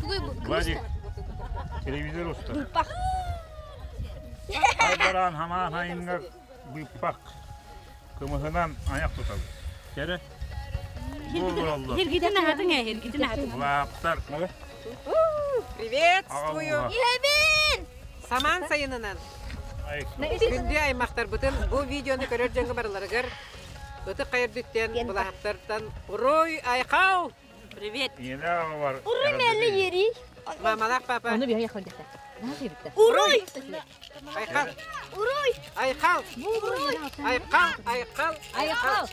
Владик, телевизор устар. Баран хамаан айыҥҥа быыппах кымыһынан айах тутабыт. Кэрэ. Хиргитин аһатыҥ ээ, хиргитин аһатыҥ. Лааптар. Приветствую! Иһэбин! Самаан сайынынан! Күндү аймахтарбытын бу видеону көрөр дьоҥҥо барыларыгар Ытык Хайырдыттан Былаһаптартан Уруй Айхал! Привет! Уруй мэлли ерий. Мамалаах папа. Оны биһи яхылдыта. Уруй! Айхал! Уруй! Айхал! Айхал! Айхал! Айхал!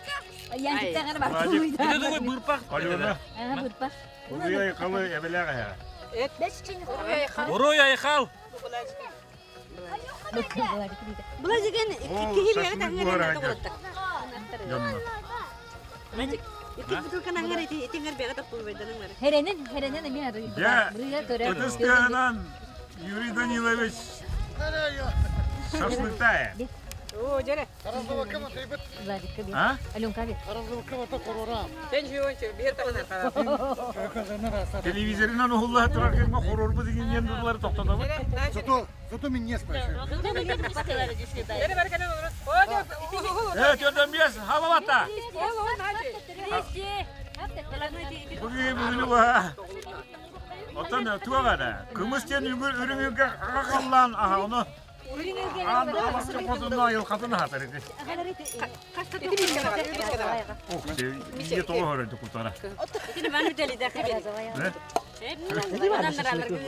Янтыктаганы бар. Это такой бырпах. Алена. Ага, бырпах. Уруй Айхалы эбэлээх эһэ. Уруй Айхал! Була деген Ол киһи шашлык бэҕэ буһар таҥҥар аһа. Дьонно. Икки бутылканы аңар итиңер бэҕэ топпулбайданын бар. Херенин, херенин эмиэ арый. Дьэ, Бырыга көрө. ытыс тыаһынан Юрий Данилович шашлыктая. Оо, дьэрэ. Владикка бир. А? Аленка бир. Сен жуончу, биир таһынан харап. Телевизорынан уһулла турар кэмҥэ хорорбут иҥинньэн дыллары тохтотобут. Зато, зато мен не спрашиваю. Дьэрэ бар кэлэн олорон. Оо, дьэ, уһул, Э, төрдөн биэс, халавата! уһул, уһул, наачы. Бүгүн бүгүнү баа. Оттон туох эрэ, кымыс диэн үгүр үрүҥүгэ аҕаллаан аха ону аан аласка хотунна айылхатын аһатар ити. Ох, ийэ тоҕо хөрөйдү кутара.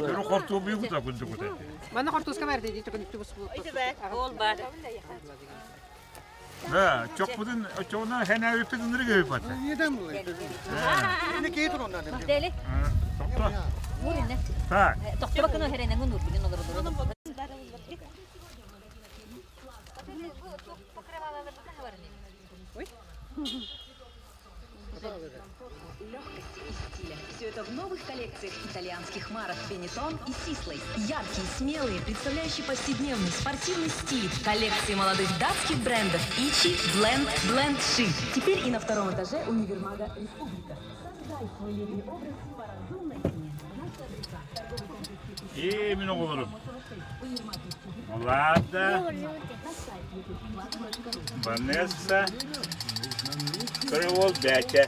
Өрө хортуобуйу кута күндү кута. Манна хортууска бар дии төкүнүктү бус Ол бар. Да, чокпутун очоҕуна хэнээбиппит ынырык өйбат. Неден бұл? Не кейтір ондан. Дели. Тохто. Муринне. Так. Тохто бакын херенен нур билин олору. Легкости и стиля. Все это в новых коллекциях итальянских марок Benetton и Sisley. Яркие, смелые, представляющие повседневный спортивный стиль. Коллекции молодых датских брендов Ичи, Blend, Blend Ши. Теперь и на втором этаже универмага Республика. Создай свой летний образ по разумной цене. Наши адреса. И мин оҕолорум. Влада, Ванесса, Крывол Бяча,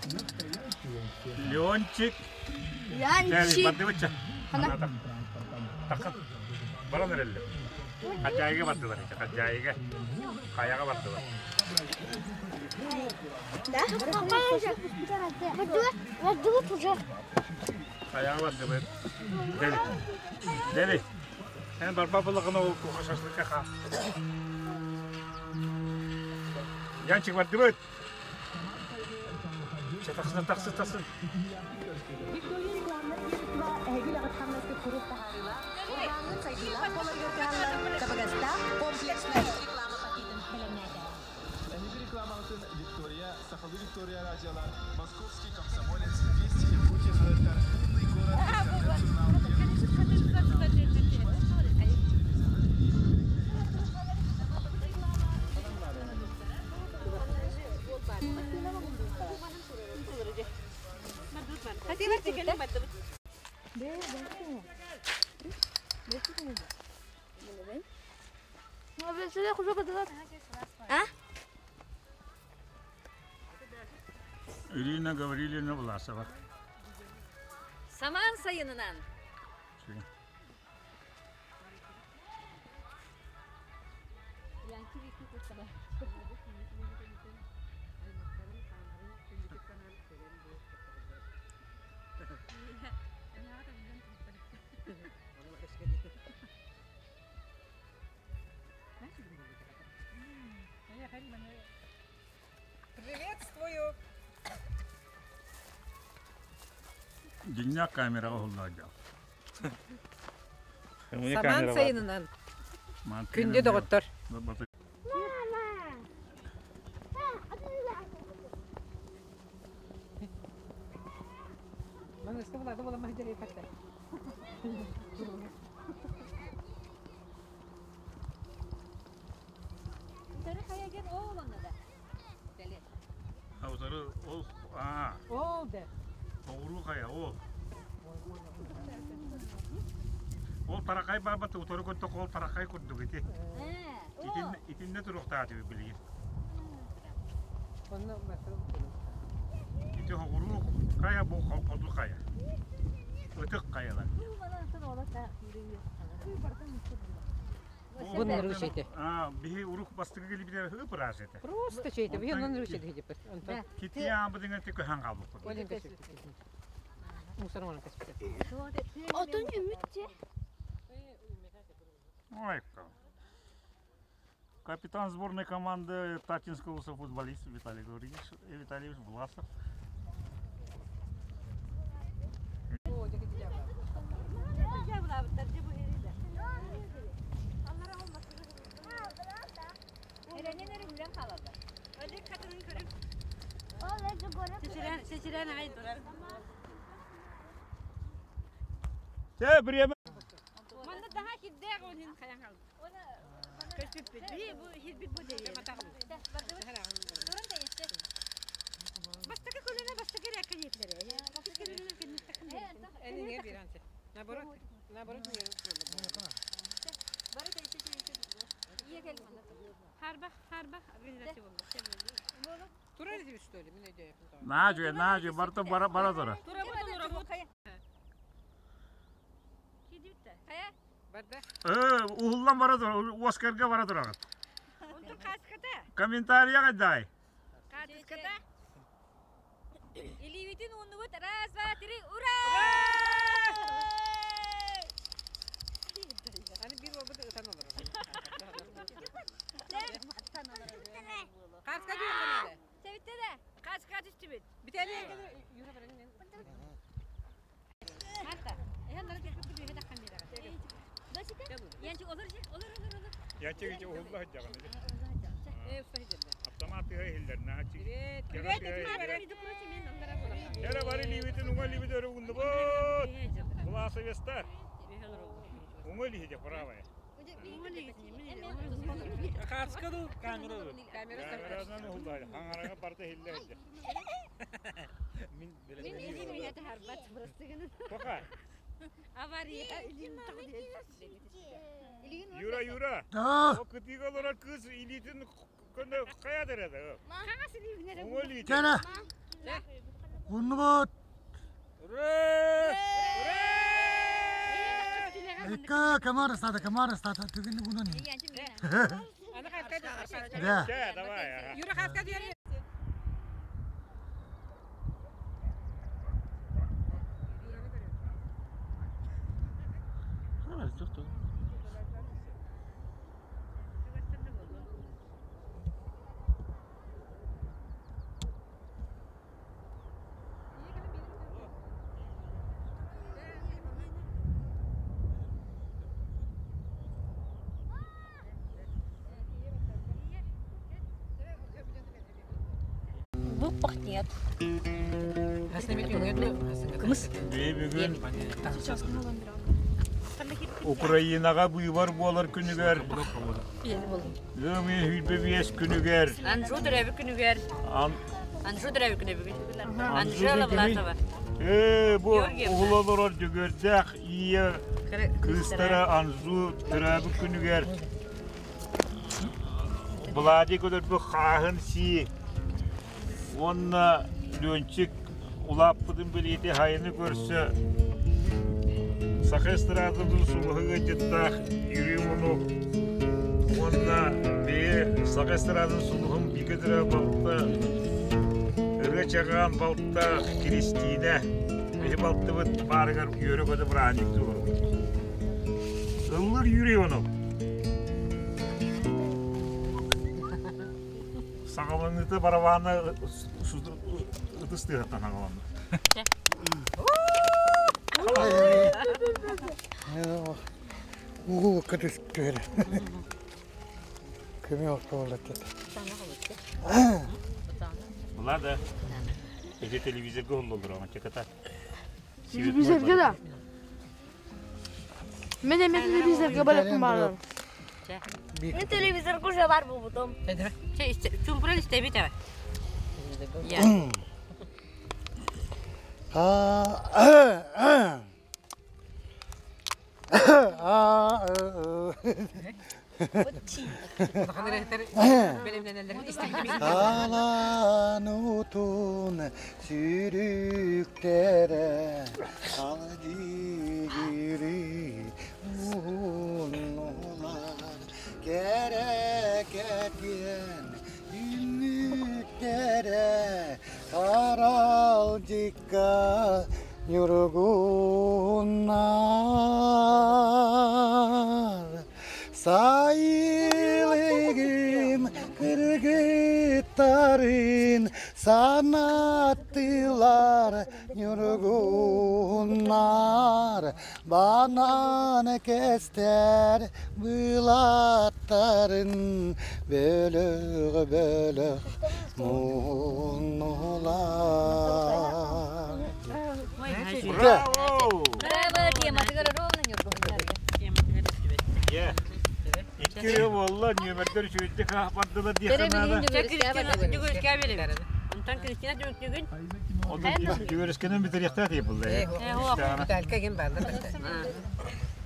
Леончик, Янчик. Бардыбыча. Тақын. Баран эрэллэр. Хачаайга бардылар. Хачаайга. Хайаҕа бардылар. Да? Воздух уже. Хайаҕа бардыбыт. Дели. Дели. Эн барба булаҕына ол куха шашлыкка хаа. Янчик бардыбыт. Чэ тахсын тахсын тахсын. Виктория, Сахалы Виктория радиолар, Московский комсомолец, Вести Якутия, Умный город, интернет-журнал, А? Ирина Гавриловна Власова. Самаан сайынынан. Приветствую! Дьиҥнээх камераҕа уһуллаадьал. Самаан сайынынан. Күндү доҕоттор. Утары ол аа Ол да. оҕуруу хайа ол. Ол таракай барбат утары көрдөх ол таракай курдук ити. Итиннэ туруохтаах этибит билигин. Ити хоҕуруу хайа бу хоту хайа. Ытык хайалар. Бу нырыш эти. Биһи урук бастыгы келибитер ып-ыраас этэ. Просто чейте. Биһи онон нырыш эти хидиппит. Онтон. Кити аамбытыҥа ти көһөн хаалбыппыт. Олин көсүппүт. Мусор онон көспүтэ. Отон үмүтче. Ой, Капитан сборной команды Татинского футболист Виталий Георгиевич Витальевич Власов. Те время. Бастакы көлүнэ бастакы рекка диэтилэр. Наоборот, наоборот, Харбах, харбах, Турар этибит что ли? Мин өйдөйөппүн. Наажы, наажы, барта бара бара тура. Барда. Уһуллан бара тура, Оскарга бара тураҕыт. Онтон хаската. Комментария кайдай? Хаската. Илиибитин ууннубут раз, два, три, ура! Аны биир уолбут ытан олорор. Хаска дүйэн Сэбиттэ да, хаска түстүбүт. Бүтэлиэ Юра баран Марта, эһэн бары кэлбит бүһэ таххан биэрэҕэ. Янчик олор олор олор олор. Янчик ичи уһулла сылдьаҕын. Э, уста сылдьар. Автомат тыһа иһиллэр, наачы. Привет. Привет, Кere бары ливитин уҥа ливит өрө угуннубут. Власовецтар. Уҥа илиһи правая. Хаска ду камера ду. Камеранан уһуллар. Хаҥараҥа барда иһиллэр. Мин Мин илиим үйэтэ харбат бырастыгын. Пока. Авария. Юра, Юра. Да. О кытыыга олорор кыыс илиитин көнө хайа дэрэ Хаҥас илиибин Уҥа илиитин. Кene. Уннубут. Ура! Икка камара стата, камара стата. Түгүнү гунан. Аны хаска Да. Чэ, давай. Юра хаска дүйэн. Буппах нет. Кымыс. Бүгүн Украинаҕа быыбар буолар күнүгэр Ыам 25 күнүгэр Анжу дөрөбү күнүгэр Анжу дөрөбү күнү бүгүн Анжела Власова Ээ, бу Георгиевна. уһула олорор Дьөгүөрдээх ийэ кыыстара Анжу төрөөбүт күнүгэр Владик өлөрбүт хааһын сии уонна Лүөнчик улааппытын билиити хайыны көрсө саха эстрадатын сулуһу ыалдьыттаах Юрий Иванов уонна бэйэ саха эстрадатын сулуһун бигэ төрөө балта Ырыа Чаҕаан балта Киристиинэ биһи балтыбыт баарыгар үөрэ-көтө бырааһынньыктыы олоробут. Ыллыр Юрий Иванов. Саҕаланыыта барабаана ытыс тыаһыттан саҕаланна. Угу көтүстүөр. Көмө ортолотот. Влада, эти телевизорга оллолор, чеката. Телевизорга да. Мен эме телевизорга баратын баарым. Мен телевизорга уже бар болбутум. Чумпуран истебит эбэ. А. Талан утун сүрүктэрэ Алдигири уһуннулар Кэрэкэтиэн үүммүттэрэ Харалдьыкка ньургуннар Сайылыгым кыргыттарын санаттылар ньургуннар Банан кэстэр былаттарын бөлөх-бөлөх муннулар. Браво! Браво! Тематыгар ровно ньургуһуннар. Икки ырыа буолла, нүөмэрдэр үчүгэйдик бардылар диэххэ наада. Онтон Кристина түмүктүүгүн? Дьүгүрүскэнэн бүтэриэхтээх дии булла. Виталька ким баалар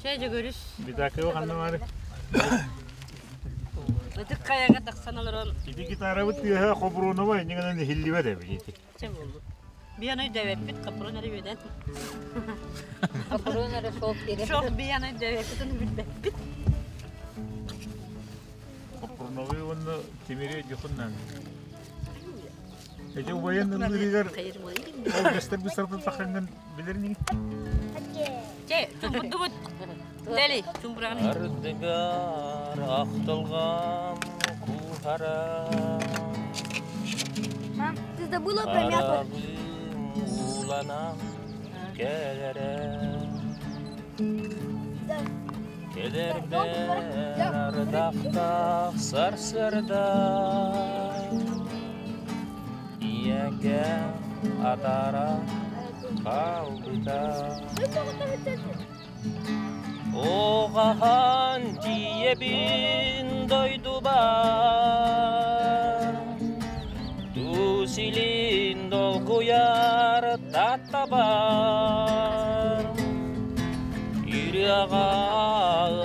Чэ, Дьүгүрүс. Виталька ханна баары? Ытык хайаҕа тахсан олорон. Ити гитарабыт тыаһа Хобрунова иннигинэн иһиллибэт эбит ити. Чэ буоллу. Биан өйдөөбөппүт, Капрон эрэ үөдэн. Капрон эрэ шок дири. Шок биан өйдөөбөппүт, ону билбэппит. Капроновы уонна Тимири дьохуннан. Эти убайын ыллыырыгар ол көстөр быстарбын таххангын билэр ини. Чэ, чумпурдубут. Дели, чумпурагын. Ардыгар ахтылган кухара Мам, ты забыла про мяту? Уланам кэлэрэ Кэлэрбэр ардахтаах сарсыарда Ийэгэ атара хаалбыта Оҕаһан тиийэбин дойдубар, Тус илин долгуйар таттабар, Ырыаҕа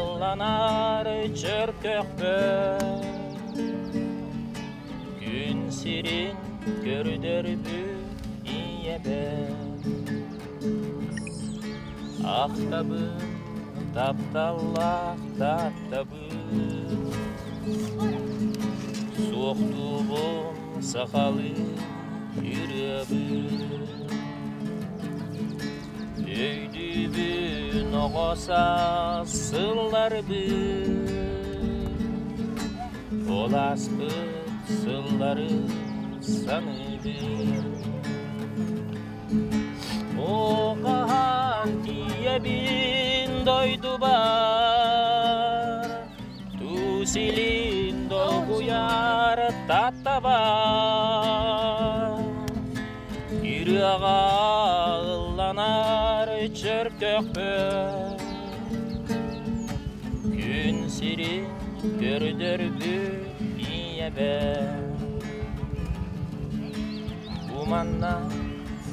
ылланар чөркөхпөр, Күн сирин көрдөрбүт ийэбэр. Ахтабын, тапталлаах таптабын, Суохтуубун сахалыы ырыабын. Өйдүүбүн оҕо саас сылларбын, Ол ааспыт сыллары саныыбын. Оҕаһан тиийэбин дойдубар, Тус илин долгуйар таттабар, Ырыаҕа ылланар чөркөхпөр, Күн сирин көрдөрбүт ийэбэр. Бу манна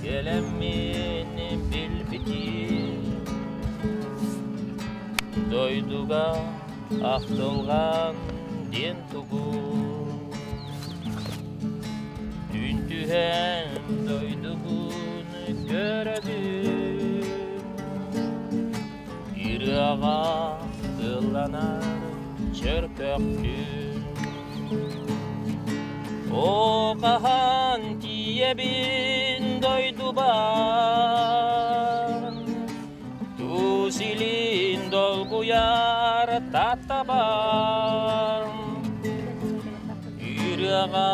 кэлэммин билбитим Дойдуга ахтылҕан диэн тугу Күн түһэн дойдубун көрөбүн Ырыаҕа ылланар чөркөхтүн Оо, хаһан тиийэбин дойдубар, Тус илин долгуйар таттабар, Ырыаҕа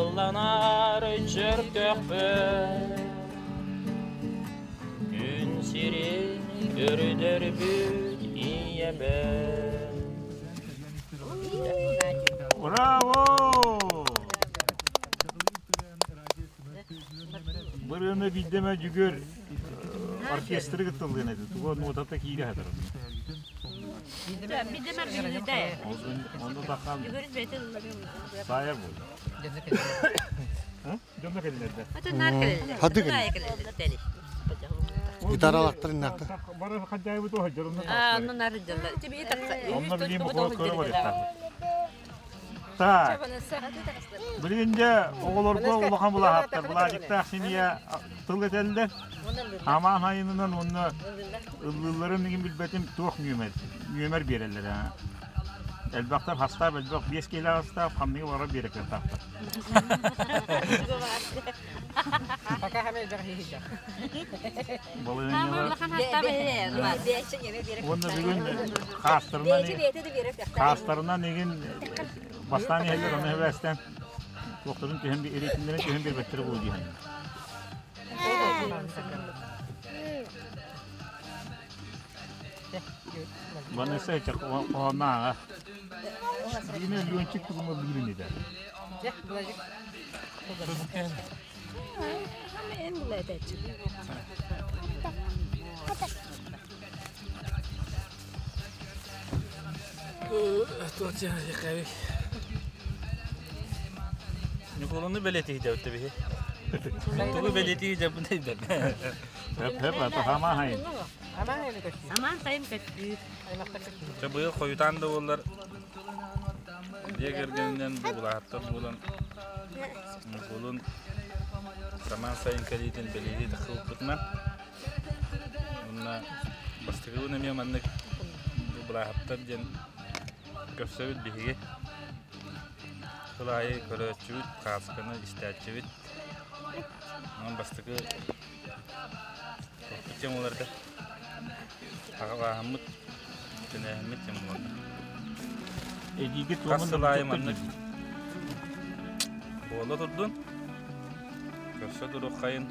ылланар чөркөхпөр, Күн сирин көрдөрбүт ийэбэр. Браво! Бырыаны биирдэмэ дьүгүөр оркестры кыттыллыан этэ. Туга нуотата киирэ хатар. Биирдэмэ билдэ. Онно тахан саайар буолла. Дьонно кэллэрдэ. Атын нар кэлэллэр. Хадыгын. Кэлэллэр. Гитаралактар иннакта. Бары хаддайбыт оһо дьорунна. Аа, онно нары дьалла. Тиби такса. Онно билим көрө барыттар. Так. Билигин дьэ оҕолорго улахан булаһаттар, Владиктаах семья тыл этэллэр. Амаан айынынан уонна ыллыылларын мигин билбэтим туох нүөмэр, нүөмэр биэрэллэр. Элбэхтэр хастаах элбэх биэс киилэ хастаах хамныгы бара биэрэ кыахтаахтар. Пока хам элбэх иһийдэх. Уонна бүгүн хаастарынан хаастарынан игин бастаан иһэллэр ону эбээстэн туохтарын түһэн рейтиннэрин түһэн биэрбэттэрэ буолуо дии Ванесса хоһооннааҕа. Биини Лүөнчик тугума биирин этэ. Ньукулуну бэлэтиһи биһи. Тугу бэлэтиһи дьабын дейдер. Хөп хөп ата хама хайын. Аман сайын көттүү. Чэ быйыл хойутаан да буоллар дьиэ кэргэнинэн буулааттар буолан Ньукулун самаан сайын кэлиитин бэлиэтии тахсыбыппытынан уонна бастакыбын эмиэ маннык былааһаптар диэн көрсөбүт биһиги. Сыл аайы көрөөччүбүт, хаасканы истээччибит. Онон бастакы темаларга аҕалааһыммыт, тэнээһиммит темаларга. Эдиги Хас сыл аайы маннык буола турдун. Көрсө туруххайын.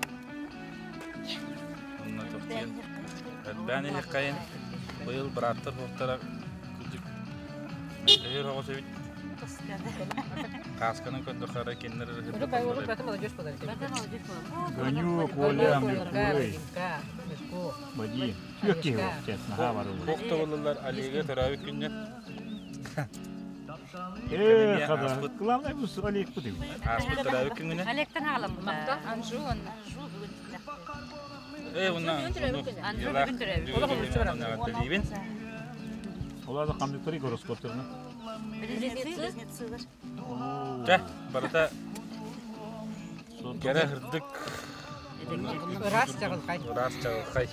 Онно тохтуйан. Элбээн иһиххайын. Быйыл бырааттар буолтара кырдьык мөлтөһүөр оҕус эбит. Каасканан көрдөххө эрэ кинилэр Гоню, Коля, Меркурий. Бади. Түөх киһи ол, честно, наһаа барыллар. Туох да буолаллар Олега төрөөбүт күннэр. Э, хада. Главное бу Олег бу Ааспыт төрөөбүт күҥүнэ. Олегтан хаҕаламмыта. Анжу онна. Э, уна Анжу бүгүн төрөөбүт. Билибин. Олар да компьютери гороскопторuna. Близнецы. Чэ, барыта кэрэ хырдык. Ыраас чаҕылхай. Ыраас чаҕылхай.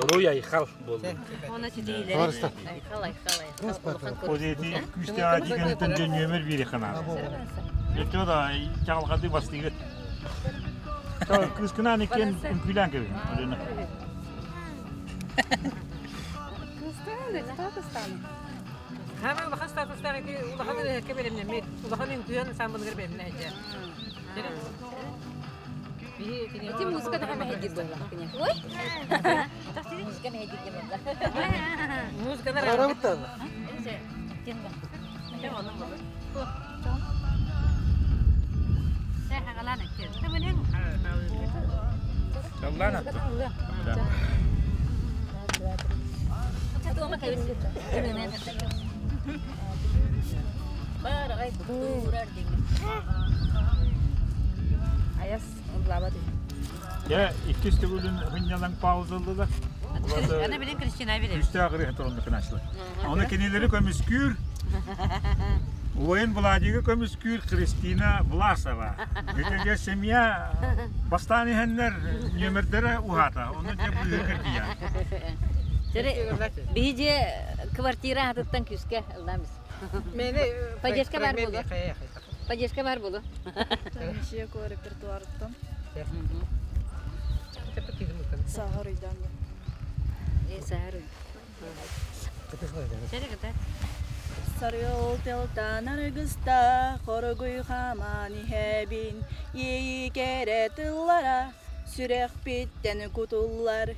Уруй айхал буоллун. Оны ситиилери. Айхал, айхал, айхал. Озети күстэҕэ дигэнтэн дьэ нүөмэр биэри ханаат. Өтө да чаҕылхады бастыгыт. Кыскынан иккен үҥкүүлээн кэбиһин. Алена. Хама улахан статустаах ити улахан ырыһыкка бэлэмнэммит, улахан үҥкүүһэн ансаамбылыгар бэлэмнэһэдьэ. Ити музыка да мэһэйдир буолла. Ой. Музыка мэһэйдир буолла. Музыканы Чаллаан атты. Аяс ыллаабат. Дьэ, иккис төгүлүн хынньалаҥ паузаллылар. Аны билин Кристина билин. Күстээх ырыа торонно кынаачылар. Оны кинилэри көмүскүүр Воин Владига көмүскүүр Кристина Власова. Ити семья бастаан иһэннэр нүөмэрдэрэ уһаата. Оны дьэ быыһы кырдьыйа. Биһи же квартира атыттан күскэ ылламыз. Поддержка бар болу. Поддержка бар болу. Ничего репертуарыттан. Сахар уйдан. Э, сахар. Сарыал тылтан аргыста хорогуй хаман иһэбин иэйи кэрэ тыллара сүрэхпиттэн кутуллар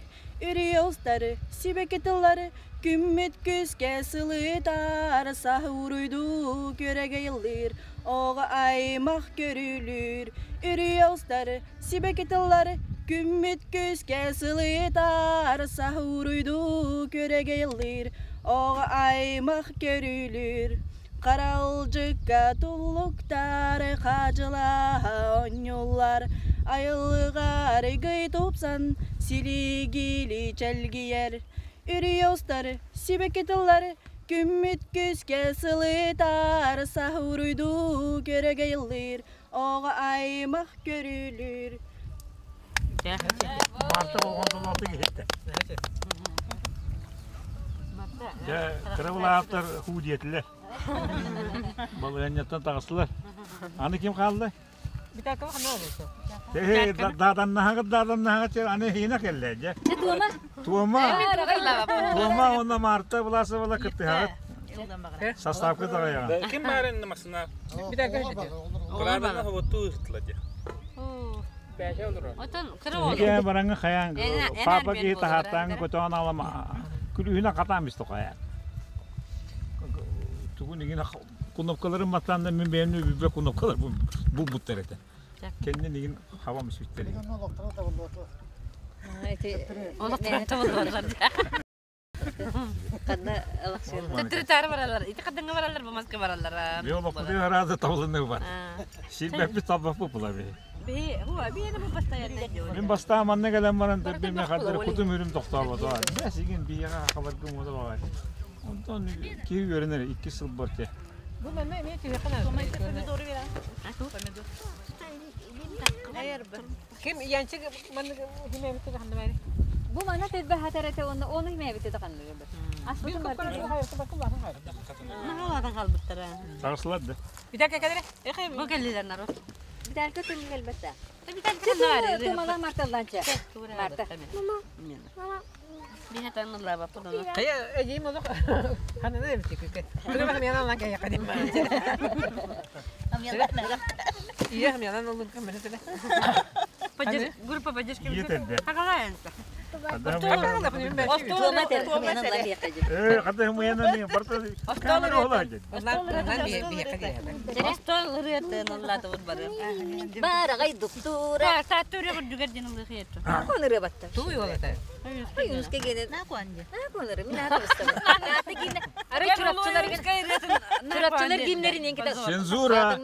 үрүйэлстары сибэкки тыллары күммүт күскэ сылытар саһуруйдуу күрэгэй ыллыыр оҕо аймах көрүлүүр үрүйэлстары сибэкки тыллары күммүт күскэ сылытар саһуруйдуу күрэгэй ыллыыр оҕо аймах көрүлүүр Харалдьыкка туллуктар хаадьылаһа оонньууллар. Айылҕа арыгый тупсан, силигили чэлгийэр. Үрүйэ устар, сибэкки тыллар, күммүт күскэ сылытар, саһуруйдуу көрөгөй ыллыыр, оҕо аймах көрүлүүр. Марта болҕомтолоохтук иһиттэ. Дьэ, кыра былааттар хуу диэтилэр. Балаһыанньаттан таҕыстылар. Аны ким хаалла? Дааданнаһаҕыт дааданнаһаҕыт аны хиина кэллэ дьэ. Туома. Туома. Туома уонна Марта Власовала кыттыһаҕыт. Составка даҕайаҕа. Ким баар масына? Кылаабана хоботтуу ыһыттыла дьэ. Икэ бараҥы хайаан папа киһи таһааттааҥы көтөҕөн алама күлүүһүнэ хатаан бисто хайаан. Тугун игин кнопкаларын матаанна мин бэйэм үбүбэ кнопкалар булбуттар этэ. Кэннин игин хабам испиттэр. Ханна Төттөрү бараллар. Ити хаддыңга бараллар, бу маска бараллар. Мен олохпутун араада табылыны бар. Силбэппит талбаппыт була би. Мин бастаан манна кэлэн баран төрбүм хардары кутум үрүм тохтообото. Бэс игин биһиэхэ хахаларга муода баҕай. Онтон киһи үөрэнэр икки сыл бар те. Бу манна эмиэ түһэххин Ким Янчик маннык химэбитте ханна Бу мана тэлбэ хатар этэ онно ону химэбитте да ханна бер. Аспытын бар. Наһаалаатан халбыттара. Сарсылар да. Битәккә кәләре. Эхе бу кэллилер народ. Битәккә төн кэлбэтэ. Битәккә нар. Тумала марталланча. Марта. Мама. Мама. Биһэ танылла баппын. Кая эжим олох ханна битик. Күнү бах мен алан кая кадим. Iya, мен алан кем Группа поддержки. Yeterdi. Хагалаянса. Э, хата хумуяна не барта камера ола дед. Остол ырыатын аллаты бары. Барагай доктора. Сааттуре бурдугер дин ылы хиету. Коныры батта. Туй олата. Юнуске генен. На коныры. Мин ата бастым. Ата гинне. Ары чурапчылар чурапчылар гимнерин эңки Цензура.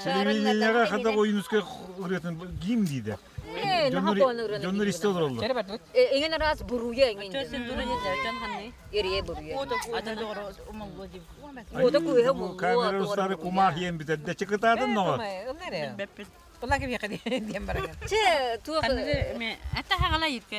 Телевидениеге хата Юнуске ырыатын гимн дейди. Дьоннор исте олороллор. Эңен арас буруя эңен. Эрие буруя. Ода куйha Бу камера устары кумар хиен битер. Чыкытаатын ноҕор. Че туох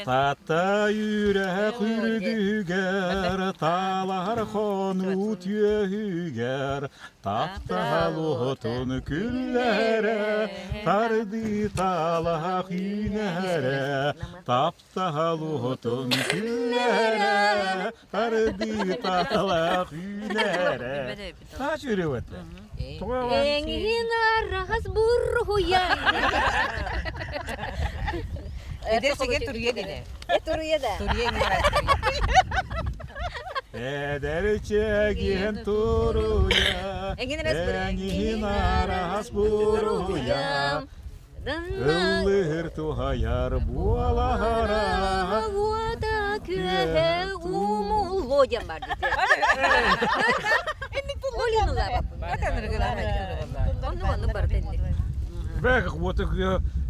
Тата үрэ күрдүгэр, талар хонуу түөһүгэр, таптал отун күллэрэ, тарды талах үүнэрэ, таптал отун күллэрэ, тарды талах үүнэрэ. Тач үрүөтэ. Эңин арас бурруя. Эдер сеген турье дене. Турье да. Турье Эдер чегин туруя, эңин арас буруя, Ыллыыр тухаяр буалахара. Вода күһэ умулло диэн бар дии. Олинула Онну онну бар тенник. Бәк вот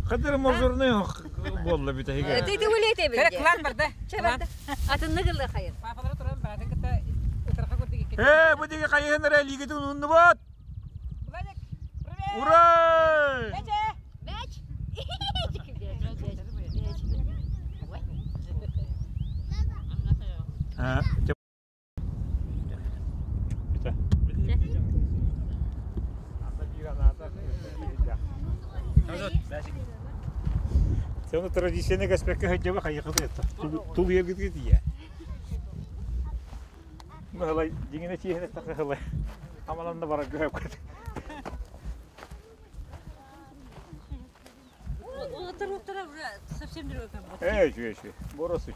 хадыр мозурны болла бит әйгә. Тети үлете бит. Керек клан бар да. Атынны гылла хайыр. Папалар туран баратын кыта ытырха көрдүк Э, бу диге кайһыныр әлигитин унны бат. Ура! Бәч. Ha. Бите. Сен традицияны кәспәккә хәҗәбә хайыкы ятта. Тул ергит гития. Мыһылай диңгенә тиһенә тақы Амаланда бара көһөп кет. Совсем другой как будто. Эй, чуй, чуй. Борос чуй.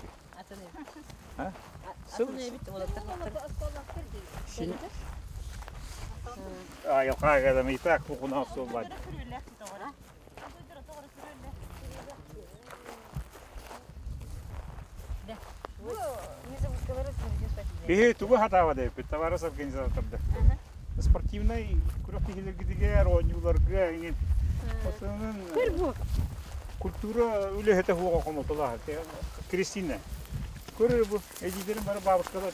А? А, ялка гадам и так кукуна солбай. Бихи тугу хатава деп, товарищ организаторда. Спортивный күрәк киһилергидигер, оонньууларга, иҥин. Осунун Көр бу. Культура үлэһитэ хуоҕа хомотолаах. Кристина. Көрөр бу эдьиийдэрим бары бабушкалар.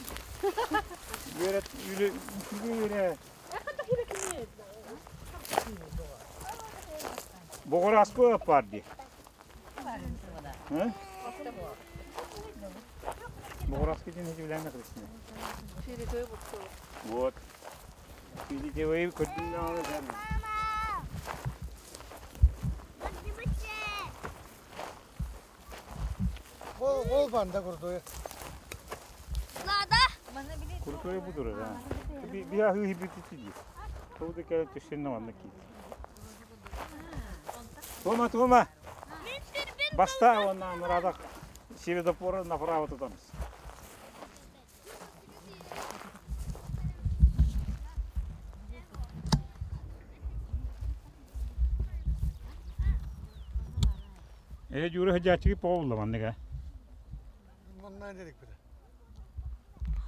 Үөрэ үлэ үөрэ. Боҕураскы бар дии. Боҕураскы диэн үчүгүлээн Кристина. Вот. Филитевой көрдүм даҕаны Ол ол банда курдуй. Лада. Курдуй бу турар а. Би аһыы хибитити дии. Ол да кэлэн түсүннэ манна киит. Туома, туома. Баста уонна Мурадах светофора направо тутамыз. Ээ Дьуура сыдьааччыгы поҕо манныга. Манна дедик бile.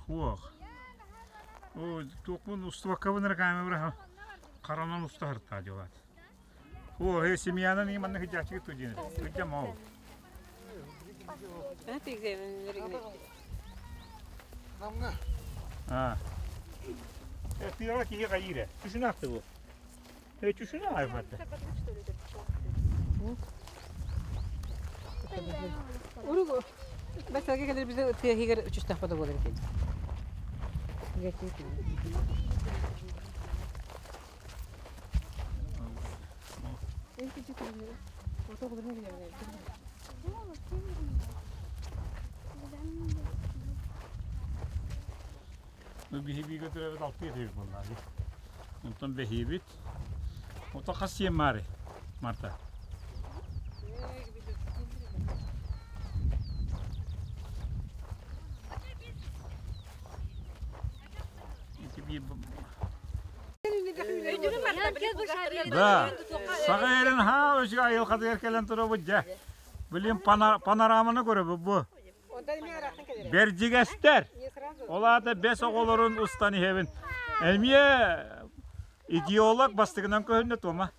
Хуох. О, туохпун устубаккабын эрэ камера харанан уста сыртаа дьылаат. О, э семьянан и манна сыдьааччыгы тудьин. Тудьам ол. Намга. А. Э, тыаҕа киһи хайыыр Чушуна ахты бу. Э, чушуна айбатта. Уругу. Басалга кэлэр бизе тыаһыгар үчүстахпада буолар эти. Биһиги төрөөбүт алтыы этибит буоллаа дии. Онтон бэһиэбит. Ото хас сиэн маары, Марта? Да, саҕа эрин haa өсү айылҕатыгар кэлэн турабыт дьэ. Билин панораманы көрөбүт бу. Бэрдьигэстэр. Ол аата бэс оҕолорун устан иһэбин. Эмиэ идеолог бастыгынан көһүннэ туома.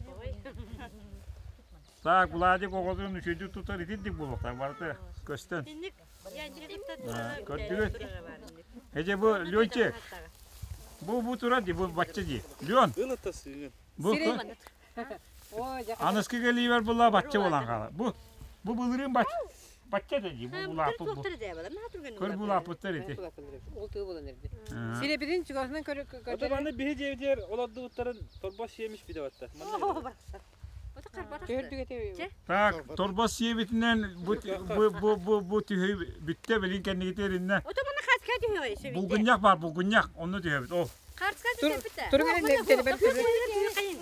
Так, Владик оҕотун үчүгүйдүк тутар итинник буолуохтаах барыта көстөн. Көрдүгүт? Эже бу Ленчик. Бу бу турар ди бу бачча ди. Лен. Бу Аныскы кэлиибэр була бачча буолан хаала. Бу бу былырыын бач бачча да дии бу булааппыт бу. Көр булааппыттар ити. Ол тыы буолан эрди. Сиребитин чугасынан көрө Ото манна биһи дьиэбитигэр олордубуттарын торбос сиэмиш бите батта. Так, торбос сиэбитинэн бу бу бу бу бу түһү бүттэ билин кэннигитэриннэ. Ото манна хаска түһү Булгунньах бар булгунньах онно түһэбит ол. Харска түһэбит. Тур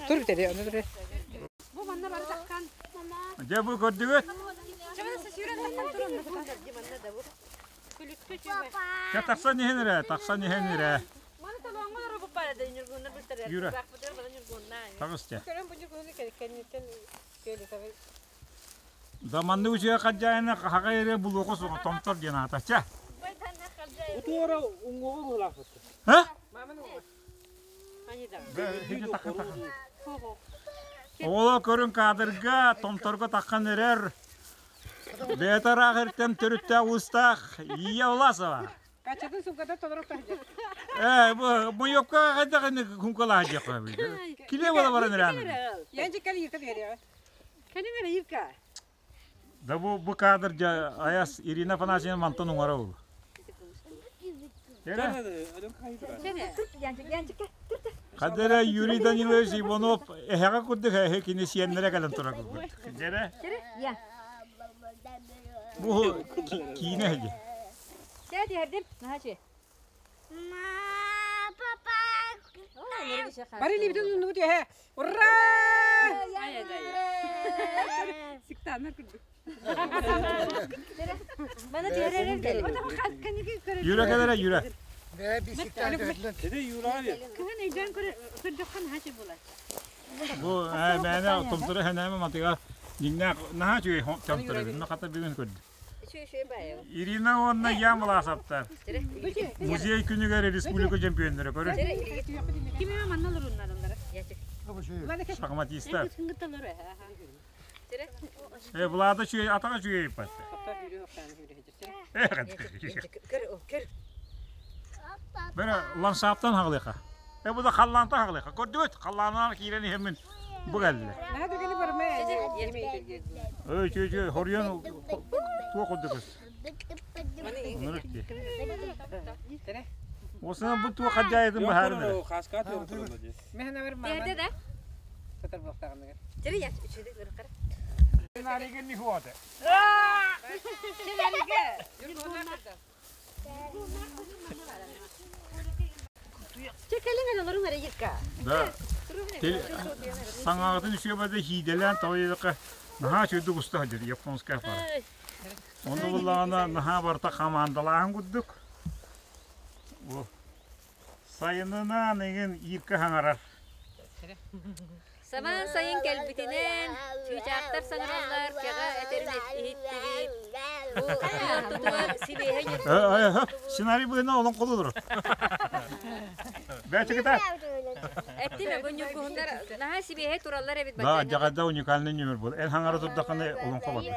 тур битэ ону тур. Бу манна бары таккан. Дьэ бу көрдүгүт? Чэ тахсан иһин эрэ, тахсан иһин эрэ. Юра. Таҕыс дьэ. Да маннык үчүгэй хадьаайына хаҕа эрэ булуоха суоҕа томтор диэн аата. Чэ. Утуора уҥуоҕу быһылаахпыт. Ха? Оҕолор көрүн кадрга томторго таххан эрэр бэйэтэ ыраах эртэн төрүттээх уустаах Ия Власова. Качатын сумката толору таһдьа. Э, бу мойокка хайдах ини кумкалаах диэххэ Киле бола баран ирээн. Янчы кэл Ирка береҕэ. Кэлин эрэ Ирка. Да бу бу кадр дьа аяс Ирина Афанасьевна мантан уҥара ол. Хадара Юрий Данилович Иванов эһэҕэ курдук эһэ кини сиэннэрэ кэлэн турар курдук. Дьэрэ. Бу киинэ эһиги. Сэ түһэрдим. Наһаа Бары илиибитин ууннубут үөһэ. Ура! Сиктаннар курдук. Мана түһэрэр Юра кэлэрэ Юра. Эде Юра abi. Кыһын өйдөөн көрдөххө наһаа үчүгэй буолар. Бу мээнэ томтору хэнээмэ матыга дьиҥнээх наһаа үчүгэй томтору мин хата бүгүн көрдүм. Ирина уонна Ян Власовтар музей күнүгэр республика чемпионнара көрүн. Ким эмэ манна олоруннар оннара. Шахматистар. Э, Влада үчүгэй, атаҕа үчүгэй ыппат. Бэрэ ландшафтан хаҕылыха. Э, бу да халлаантан хаҕылыха. Көрдүгүт, халлаанынан киирэн иһэммин бу кэллэ. Ой, үчүгэй, үчүгэй, хоруйан туох курдук Осына бу туох хадьаайытын баһарын эрэ. Берде да? Да. Саҥаҕытын үчүгэйбэдэ хиидэлээн тоҕо наһаа үчүгэйдик уста сылдьар японская пара. Ону буллаҕына наһаа барыта хамаандалааһын курдук. Бу сайынынан игин ииркэ хаҥарар. Самаан сайын кэлбитинэн, чыычаахтар саҥараллар, кэҕэ этэрин иһиттибит. Бу ортотугар сибиэһэй Сценарий быһына олон колулур. Бэчикита. Эттим бу ньургуһуннар наһаа сибиэһэй тураллар эбит Да, дьаҕайда уникальный номер был. Эн хаҥара турдаххына олоҥхо барда.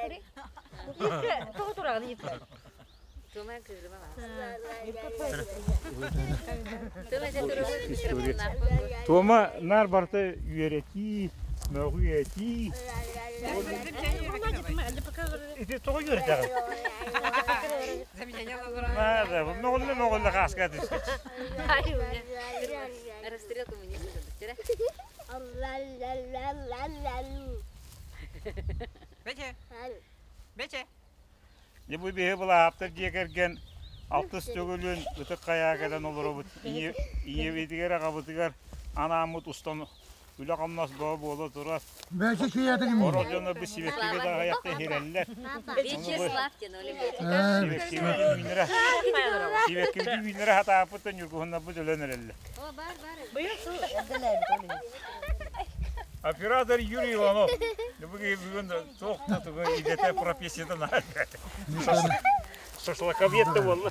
Тоҕо тураҕын ииркэ? Туома наар барыта үөрэтии, мөҕүү-этии. Ити тоҕо үөрэтэҕин? Наада, мөҕүллэ-мөҕүллэ хааска түспүт. Расстрел коммунизм Бече. Бече. Дьэ бу биһи былааптар дьиэ кэргэн алтыс төгүлүн ытык хайаа кэлэн олоробут. Ийэбитигэр, аҕабытыгар анааммыт устан үлэ-хамнас бөҕө буола турар. Бэчи киятыгым. Орох дьоно бу сибэккигэ да аҕыйахта иһирэллэр. Вячеслав диэн ол Сибэккибитин үүннэрэ сибэккибитин үүннэрэ сатааппыт да ньургуһуннарбыт өлөн эрэллэр. О, бар, бар. Оператор Юрий Иванов. Бүгүн туох да тугу идэтэ профессията наһаа Шашлыковед да буолла.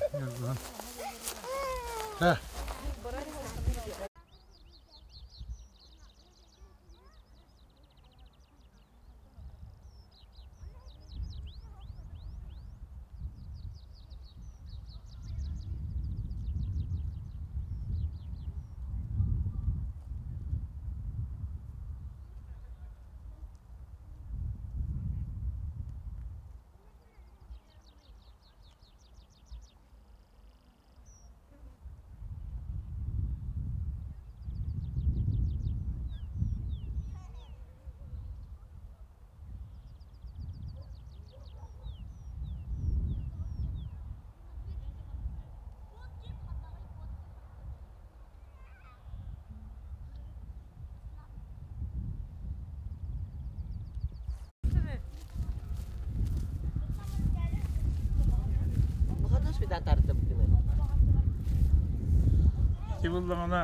Ити буллаҕына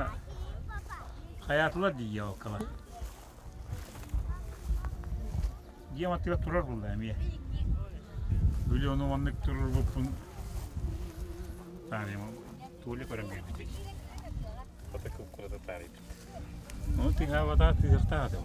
хайаатылар дии елкалар. Дьиэм аттыгар турар буолла эмиэ. Били ону маннык турурбуппун таарыйма Толя көрөн биэрбитэ дии. Хата кукурата таарыйбыт. Ону тыҥаабатаҕа тыһыахтаах этэ.